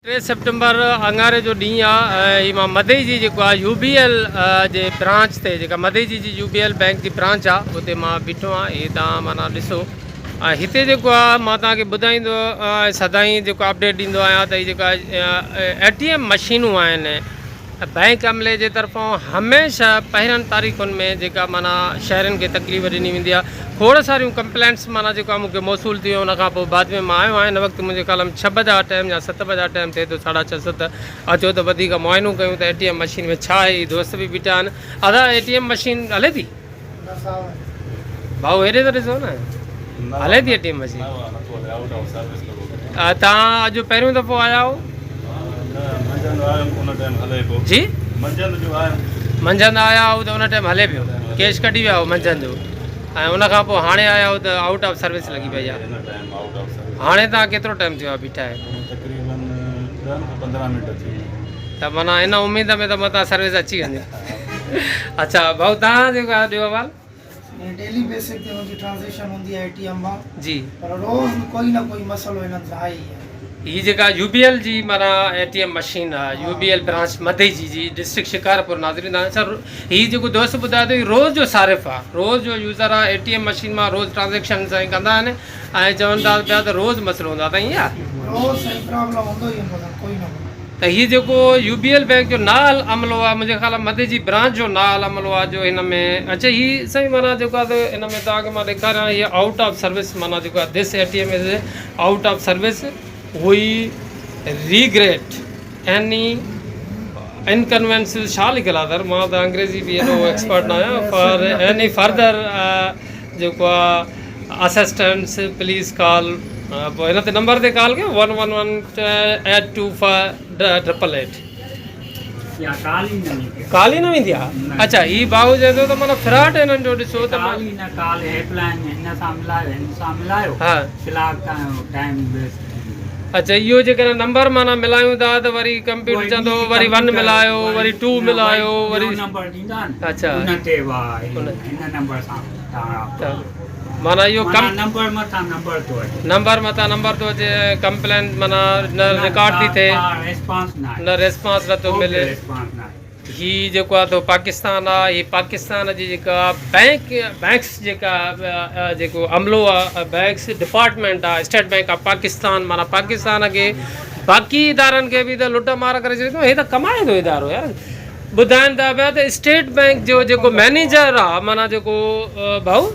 ٽي September اڱاري جو ڏينهن آ ۽ هي مان مدئجي جيڪو آ يو بي ايل جي برانچ تي جيڪا مدئجي جي يو بي ايل بينڪ جي برانچ آ اتي مان بيٺو آ هي تان معنيٰ ڏسو ۽ هتي جيڪو آ مان تان کي ٻڌائيندو ۽ سدائين جيڪو اپڊيٽ ڏيندو آهيان ته هي جيڪا اي ٽي ايم مشينون آهن بئنڪ عملي جي طرفان هميشه پهرين تاريخن ۾ جيڪا معنيٰ شهرين کي تڪليف ڏني ويندي آهي کوڙ ساريون ڪمپلينٽس معنيٰ جيڪا مون کي موصول ٿيون ان کان پوء بعد ۾ مان آيو آهيان هن وقت منهنجي خيال ۾ ڇهه بجا ٽائيم يا ست بجا ٽائيم ٿئي ٿو ساڍا ڇهه ست اچو ته وڌيڪ معائنو ڪيون ته اي ٽي ايم مشين ۾ ڇا آهي هي دوست به بيٺا آهن ادا اي ٽي ايم مشين هلي ٿي ڀائو هيڏي ته ڏسو نه هلي ٿي اي ٽي ايم مشين تان اڄ پهريون دفعو آيا آهيو جي منجهند آيا آهيو ته ان ٽائيم هلي پيو ڪيش ڪڍي ويا آهيو منجهند جو ۽ ان کان پوء هاڻي آيا آهيو ته آئوٽ آف سروس لڳي پئي آهي هاڻي تان ڪيترو ٽائيم ٿيو آهي بيٺا آهيو ته معنيٰ ان اميد ۾ ته متان سروس اچي وڃي اڇا ڀائو تهان جيڪو آهي ڏيو احوال. ڊيلي بيسڪ تي منهنجي ٽرانزيڪشن هوندي آهي اي ٽي ايم مان جي پر روز ڪوئي نه ڪوئي مسئلو هنن سان آهي ئي آهي. هي جيڪا يو بي ايل جي معنيٰ اي ٽي ايم مشين آهي U B L branch Madeji جي ڊسٽرڪٽ شڪارپور ناظرين تهان سر هي جيڪو دوست ٻڌائي ٿو هي روز جو صارف آهي روز جو يوزر آهي اي ٽي ايم مشين مان روز ٽرانزيڪشن سائين ڪندا آهن ۽ چون ٿا پيا ته روز مسئلو هوندو آهي ته ائين آهي؟ روز سائين پرابلم هوندو ئي هوندو اٿن ڪوئي نه ڪوئي. ته هي جيڪو يو بي ايل بينڪ جو نااهل عملو آهي منهنجي خيال ۾ مدئجي برانچ جو نااهل عملو آهي جو هن ۾ اچي هي سائين معنيٰ جيڪو آهي هن ۾ توهان کي مان ڏيکاريان هي آئوٽ آف سروس معنيٰ جيڪو آهي this A T M is out of service we regret any inconvenience ڇا لکيل آهي سر مان ته انگريزي به ايڏو ايڪسپرٽ نه آهيان فار ايني فردر جيڪو آ اسسٽنس پليز ڪال پوء هن تي نمبر تي ڪال ڪيو one one one eight two five triple eight call ئي نه ويندي ڪال ئي نه ويندي آ اچا هي باهو چئي ٿو ته معنيٰ فراڊ هنن جو ڏسو ته ڪال ئي نه ڪال هيلپ لائن هن سان ملايو هن سان ملايو ها ڪلاڪ تائين ٽائيم ويسٽ ٿي ويندو. اچا اهو جيڪڏهن نمبر معنيٰ ملايون ٿا ته وري ڪمپيوٽر چوندو وري ون ملايو وري ٽو ملايو وري ٻيو نمبر ڏيندا آهن اچا ان تي هن نمبر سان توهان رابطو ڪيو معنيٰ اهو ڪم نمبر مٿان نمبر ٿو اچي نمبر مٿان نمبر ٿو اچي ڪمپلين معنيٰ نه رڪارڊ ٿي ٿئي ريسپانس نه نه ريسپانس نه ٿو ملي ريسپانس نه هي جيڪو آ تو پاڪستان آ هي پاڪستان جي جيڪا بينڪ بينڪس جيڪا جيڪو عملو آ بينڪس ڊپارٽمينٽ آ اسٽيٽ بينڪ آف پاڪستان معنيٰ پاڪستان کي باقي ادارن کي به ته لٽ مار ڪري ڇڏي ٿو هي ته ڪمائي ٿو ادارو يار ٻڌائن ٿا پيا ته اسٽيٽ بينڪ جو جيڪو مئنيجر آ معنيٰ جيڪو ڀائو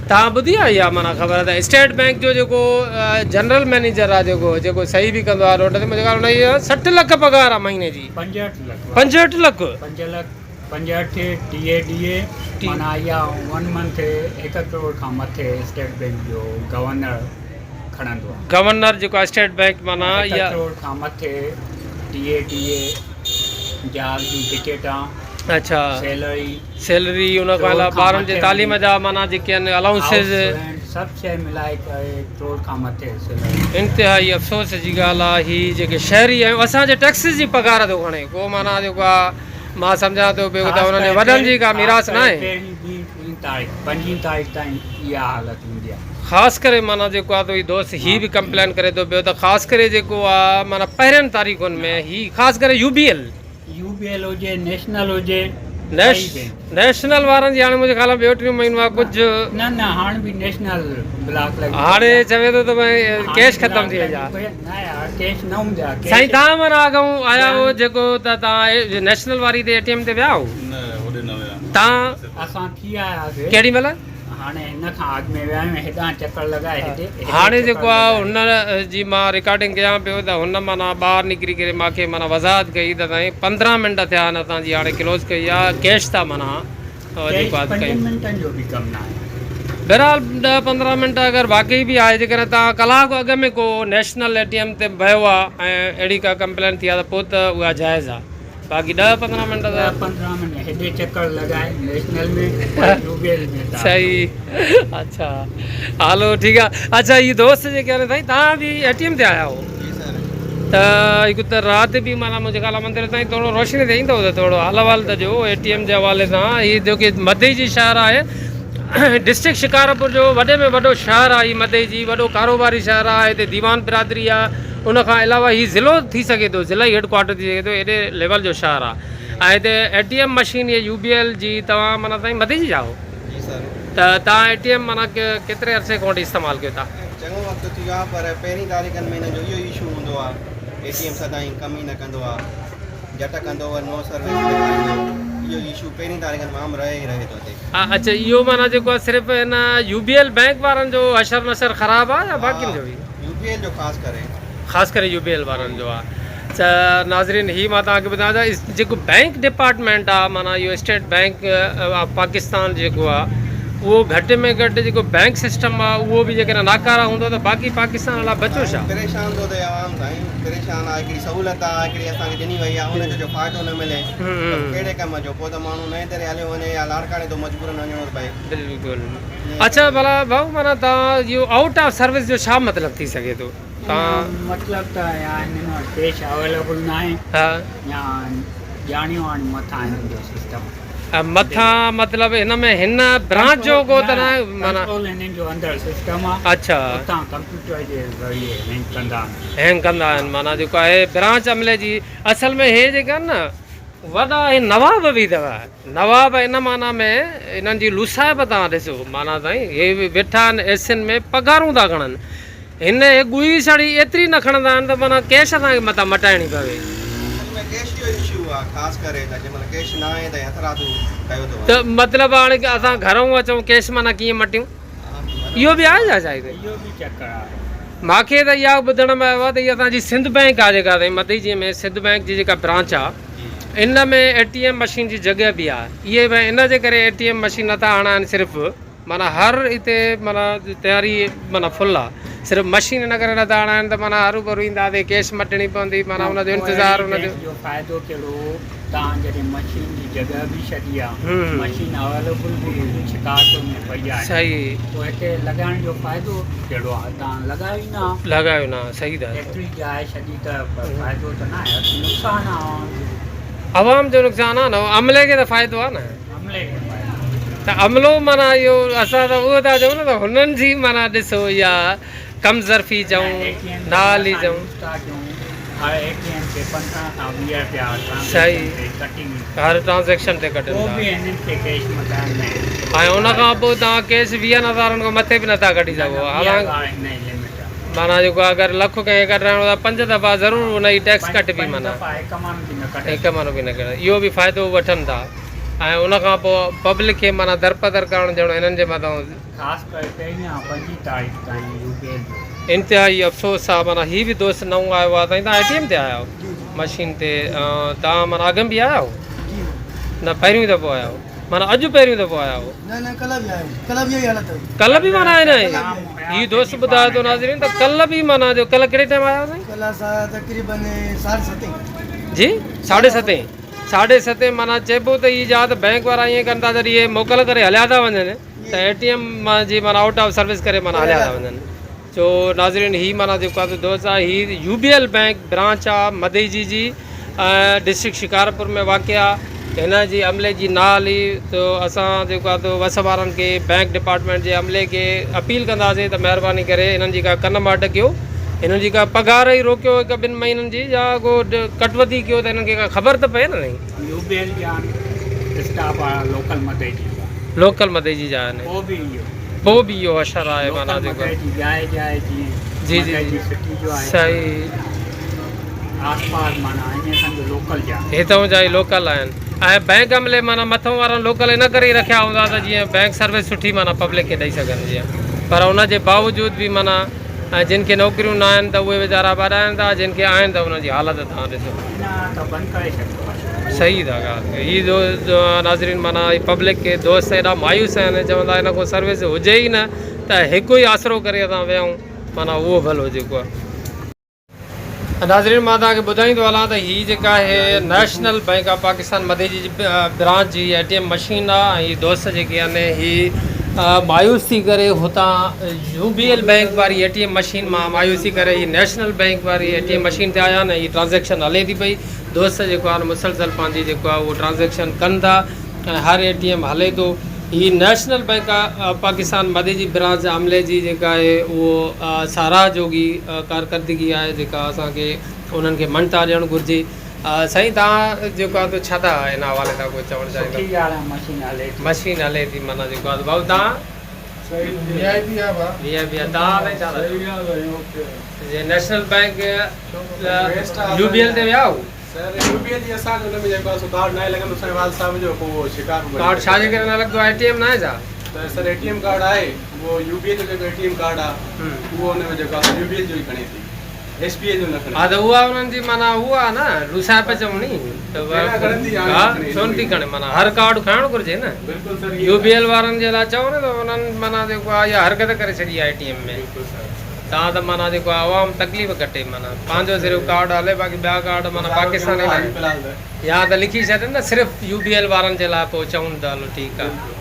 تان ٻڌي آ اها معنيٰ خبر ته اسٽيٽ بينڪ جو جيڪو جنرل مئنيجر آ جيڪو جيڪو صحيح به ڪندو آ روڊ تي منهنجي خيال ان جي 60 لک پگهار آ مهيني جي 65 لک 65 لک 5 لک 65 ٽي اي ڊي اي معنيٰ اها ون منٿ هڪ ڪروڙ کان مٿي اسٽيٽ بينڪ جو گورنر کڻندو آ گورنر جيڪو آ اسٽيٽ بينڪ معنيٰ هڪ ڪروڙ کان مٿي ٽي اي ڊي اي جهاز جون ٽڪيٽان اڇا سيلري سيلري ان کان علاوه ٻارن جي تعليم جا معنيٰ جيڪي آهن الائونسز سڀ شيء ملائي ڪري ڪروڙ کان مٿي سيلري. انتهائي افسوس جي ڳالهه آ هي جيڪي شهري آهيون اسان جي ٽيڪسز جي پگهار ٿو کڻي ڪو معنيٰ جيڪو آ مان سمجهان ٿو پيو ته انهن جي وڏن جي ڪا ميراث ناهي. پهرين ٻي ٽين تاريخ پنجين تاريخ تائين اها حالت هوندي آ. خاص ڪري معنيٰ جيڪو آ ته هي دوست هي به ڪمپلين ڪري ٿو پيو ته خاص ڪري جيڪو آ معنيٰ پهرين تاريخن ۾ هي خاص ڪري U B L. U B L هجي نيشنل هجي ڪائي بينڪ. نيشنل وارن جي هاڻي منهنجي خيال ۾ ٻيو ٽيون مهينو آهي ڪجهه. نه نه هاڻ به نيشنل بلاڪ لڳي پئي هاڻي آهي. چوي ٿو ته ڀائي ڪيش ختم ٿي وئي آهي. نه يار ڪيش نه هوندي آهي. سائين تهان معنيٰ اڳئون آيا هو جيڪو ته تهان نيشنل واري تي اي ٽي ايم تي ويا هو. نه هوڏي نه ويا. تهان. اسان ٿي آياسي. ڪهڙي مهل. هاڻي هن کان اڳ ۾ ويا آهيون هيڏانهن چڪر لڳائي هيڏي هاڻي جيڪو آ هن جي مان رڪارڊنگ ڪيان پيو ته هن معنيٰ ٻاهر نڪري ڪري مان کي معنيٰ وضاحت ڪئي ته سائين 15 منٽ ٿيا آهن اسان جي هاڻي ڪلوز ڪئي آ ڪيش ٿا معنيٰ جيڪو آ پنجن منٽن جو به ڪم ناهي. بهرحال 10 15 منٽ اگر واقعي به آهي جيڪڏهن تان ڪلاڪ اڳ ۾ ڪو نيشنل اي ٽي ايم تي ويو آ ۽ اهڙي ڪا ڪمپلين ٿي آ ته پوء ته اها جائز آ. باقي ڏهه پندرهن منٽ ته ڏهه پندرهن منٽ هيڏي چڪر لڳائي نيشنل ۾ وري يو بي ايل ۾ ٿا صحيح اڇا هلو ٺيڪ آ اڇا هي دوست جيڪي آهن سائين تهان به اي ٽي ايم تي آيا هو جي سر ته هڪ ته رات به معنيٰ منهنجي خيال مندر تائين ٿورو روشني تي ايندو ته ٿورو حال احوال ته ڏيو اي ٽي ايم جي حوالي سان هي جيڪي مدئي جي شهر آهي ڊسٽرڪٽ شڪارپور جو وڏي ۾ وڏو شهر آهي هي مدئي جي وڏو ڪاروباري شهر آهي هتي ديوان برادري آهي. ان کان علاوه هي ضلعو ٿي سگهي ٿو ضلعي هيڊ ڪوارٽر ٿي سگهي ٿو ايڏي ليول جو شهر آ ۽ هتي اي ٽي ايم مشين هي يو بي ايل جي توهان معنيٰ سائين مديجي جا آهو جي سر. ته توهان اي ٽي ايم معنيٰ ڪيتري عرصي کان وٺي استعمال ڪيو ٿا؟ چڱو وقت ٿي ويو آ پر پهرين تاريخن ۾ هن جو اهو اشو هوندو آ اي ٽي ايم سدائين ڪم ئي نه ڪندو آ جهٽ ڪندو وري نو سروس ڏيکاريندو اهو اشو پهرين تاريخن ۾ عام رهي ئي رهي ٿو هتي. اڇا اهو معنيٰ جيڪو آ صرف هن يو بي ايل بينڪ وارن جو حشر نشر خراب آ يا باقين جو به؟ يو بي ايل جو خاص ڪري. خاص ڪري يو بي ايل وارن جو آ. ته ناظرين هي مان توهان کي ٻڌايان ته جيڪو بينڪ ڊپارٽمينٽ آ معنيٰ اهو اسٽيٽ بينڪ آف پاڪستان جيڪو آ اهو گهٽ ۾ گهٽ جيڪو بينڪ سسٽم آ اهو به جيڪڏهن ناڪاره هوندو ته باقي پاڪستان الاء بچو ڇا؟ پريشان ٿو ٿئي عوام سائين پريشان آ هڪڙي سهولت آ هڪڙي اسان کي ڏني وئي آ ان جو جو فائدو نه ملي ته ڪهڙي ڪم جو پوء ته ماڻهو نئين دري هليو وڃي يا لاڙڪاڻي ٿو مجبورن وڃڻو ٿو پئي. بلڪل اڇا ڀلا ڀائو معنيٰ توهان اهو آئوٽ آف سروس جو ڇا مطلب ٿي سگهي ٿو؟ تان مطلب ته يا هنن وٽ ڪيش اويليبل ناهي يا ڄاڻيو هاڻي مٿان هنن جو سسٽم. مٿان مطلب هن ۾ هن برانچ جو ڪو ته ناهي معنيٰ. ڪنٽرول هنن جو اندر سسٽم آ. اڇا. اتان ڪمپيوٽر جي ذريعي هينگ ڪندا آهن. هينگ ڪندا آهن معنيٰ جيڪو آهي برانچ عملي جي اصل ۾ هي جيڪي آهن نه وڏا هي نواب به اٿو نواب ان معنيٰ ۾ انهن جي لوسائپ توهان ڏسو معنيٰ سائين هي ويٺا آهن ايسين ۾ پگهارون ٿا کڻن هن هي ڳوئي سڙي ايتري نه کڻندا آهن ته معنيٰ ڪيش اسان کي متان مٽائڻي پوي. اصل ۾ ڪيش جو اشو آ خاص ڪري ته جنهن مهل ڪيش نه آهي ته هٿرادو ڪيو ٿو وڃي. ته مطلب هاڻي اسان گهرئون اچون ڪيش معنيٰ ڪيئن مٽيون اهو به آهي ڇا شايد. اهو به چڪر آهي. مانکي ته اها ٻڌڻ ۾ آيو آهي ته هي اسان جي سنڌ بئنڪ آهي جيڪا سائين مدئجي ۾ سنڌ بئنڪ جي جيڪا برانچ آهي ان ۾ اي ٽي ايم مشين جي جڳهه به آهي اهي ڀئي ان جي ڪري اي ٽي ايم مشين نٿا هڻائن صرف معنيٰ هر اتي معنيٰ تياري معنيٰ فل آ صرف مشين ان ڪري نٿا هڻائن ته معنيٰ هرو ڀرو اينداسين ڪيش مٽڻي پوندي معنيٰ ان جو انتظار ان جو. جو فائدو ڪهڙو هو تان جڏهن مشين جي جڳهه به ڇڏي آ مشين اويليبل به شڪارپور ۾ پئي آهي صحيح پوء هتي لڳائڻ جو فائدو ڪهڙو آ تان لڳايو ئي نه لڳايو نه صحيح ٿا ايتري جاء ڇڏي ته فائدو ته نه آهي نقصان آ عوام جو. عوام جو نقصان آ نه عملي کي ته فائدو آ نه. عملي کي فائدو. ته عملو معنيٰ اهو اسان ته اهو ٿا چئون نه ته هنن جي معنيٰ ڏسو اها ڪم ظرفي چئون نااهلي چئون. صحيح هر ٽرانزيڪشن تي ڪٽن ٿا ۽ ان کان پوء توهان ڪيش ويهن هزارن کان مٿي به نٿا ڪڍي سگهو حالانڪ معنيٰ جيڪو اگر لک ڪنهن کي ڪڍرائڻو ته پنج دفعا ضرور ان جي ٽيڪس ڪٽبي معنيٰ هڪ معنيٰ به نه ڪڍي اهو به فائدو وٺن ٿا ۽ ان کان پوء پبلڪ کي معنيٰ درپدر ڪرڻ ڄڻ هنن جي مٿان. خاص ڪري پهرين کان پنجين تاريخ تائين يو پي ايل جو. انتهائي افسوس آ معنيٰ هي به دوست نئون آيو آ سائين توهان اي ٽي ايم تي آيا آهيو مشين تي توهان معنيٰ اڳ ۾ به آيا آهيو نه پهريون دفعو آيا آهيو معنيٰ اڄ پهريون دفعو آيا آهيو نه نه ڪلهه به آيو ڪلهه به اهي حالت هئي ڪلهه به معنيٰ آهي نه هي دوست ٻڌايو ٿو ناظرين ته ڪلهه به معنيٰ جو ڪلهه ڪهڙي ٽائيم آيا آهيو سائين ڪلهه اسان تقريبن ساڍي ستين جي ساڍي ستين ساڍي ستين معنيٰ چئبو ته هي جا ته بئنڪ وارا ائين ڪن ٿا جڏهن اهي موڪل ڪري هليا ٿا وڃن ته اي ٽي ايم مان جي معنيٰ آئوٽ آف سروس ڪري معنيٰ هليا ٿا وڃن سو ناظرين هي معنيٰ جيڪو آهي دوست آهي هي U B L bank branch آهي مدئجي جي ڊسٽرڪٽ شڪارپور ۾ واقع آهي هن جي عملي جي نااهلي تو اسان جيڪو آهي تو وس وارن کي بئنڪ ڊپارٽمينٽ جي عملي کي اپيل ڪنداسين ته مهرباني ڪري هنن جي ڪا ڪن مان اٽڪيو هنن جي ڪا پگهار ئي روڪيو هڪ ٻن مهينن جي يا ڪو ڪٽوتي ڪيو ته هنن کي ڪا خبر ته پئي نه سائين. يو بي ايل جا اسٽاف وارا لوڪل مدئجي جا. لوڪل مدئجي جا آهن. پوء به اهو. پوء به اهو حشر آهي معنيٰ لوڪل جيڪو. مدئجي جاء جاء جيئن جي جي مدئجي سٽي جو آهي. صحيح. آس پاس معنيٰ ائين سمجهو لوڪل جا. هتئون جا ئي لوڪل آهن ۽ بئنڪ عملي معنيٰ مٿئون وارن لوڪل ان ڪري ئي رکيا هوندا ته جيئن بئنڪ سروس سٺي معنيٰ پبلڪ کي ڏئي سگهن جيئن پر ان جي باوجود به معنيٰ ۽ جن کي نوڪريون نه آهن ته اهي ويچارا ٻاڏائن ٿا جن کي آهن ته انهن جي حالت توهان ڏسو. صحيح ٿا ڳالهه ڪيو هي جو ناظرين معنيٰ هي پبلڪ کي دوست ايڏا مايوس آهن چون ٿا هن کان سروس هجي ئي نه ته هڪ ئي آسرو ڪري اسان ويا آهيون معنيٰ اهو ڀلو جيڪو آهي. ناظرين مان توهان کي ٻڌائيندو هلان ته هي جيڪا آهي national Bank of Pakistan Madeji جي برانچ جي اي ٽي ايم مشين آهي ۽ هي دوست جيڪي آهن هي مايوس ٿي ڪري هتان يو بي ايل بئنڪ واري اي ٽي ايم مشين مان مايوس ٿي ڪري هي نيشنل بئنڪ واري اي ٽي ايم مشين تي آيا آهن ۽ هي ٽرانزيڪشن هلي ٿي پئي دوست جيڪو آهي مسلسل پنهنجي جيڪو آهي اهو ٽرانزيڪشن ڪن ٿا ۽ هر اي ٽي ايم هلي ٿو. هي نيشنل بئنڪ آف پاڪستان مديجي برانچ عملي جي جيڪا آهي اهو ساراهه جوڳي ڪارڪردگي آهي جيڪا اسان کي انهن کي مڃتا ڏيڻ گهرجي. سائين توهان جيڪو آهي ڇا ٿا ان حوالي سان ڪجهه چوڻ چاهيندا؟ سٺي ڳالهه آهي مشين هلي ٿي. مشين هلي ٿي معنيٰ جيڪو آهي ڀائو توهان وي آء پي آ ڀا. وي آء پي آ توهان سائين ڇا ٿا چئو؟ جي national bank U B L تي ويا آهيو؟ سر يو بي ايل جي اسان جو ان ۾ جيڪو آهي سو ڪارڊ ناهي لڳندو سائين والد صاحب جو پوء اهو شڪار بڻجي ڪارڊ ڇا جي ڪري نه لڳندو آهي اي ٽي ايم ناهي ڇا؟ ته سر اي ٽي ايم ڪارڊ آهي اهو يو بي ايل جو جيڪو اي ٽي ايم ڪارڊ آهي اهو ان ۾ جيڪو آهي سو يو بي ايل جو ئي کڻي ٿي ايس بي اي جو نه کڻي ها ته اها انهن جي معنيٰ اها آهي نه لوسائپ چوڻي ته ها ڇو نٿي کڻي معنيٰ هر ڪارڊ کڻڻ گهرجي نه بلڪل سر يو بي ايل وارن جي لاء چئو نه ته انهن معنيٰ جيڪو آهي اها حرڪت ڪري ڇڏي آهي اي ٽي ايم ۾ بلڪل سر تان ته معنيٰ جيڪو آهي عوام تڪليف گهٽي معنيٰ پنهنجو صرف ڪارڊ هلي باقي ٻيا ڪارڊ معنيٰ پاڪستان ئي ناهي يا ته لکي ڇڏين نه صرف يو بي ايل وارن جي لاء پوء چون ته هلو ٺيڪ آهي.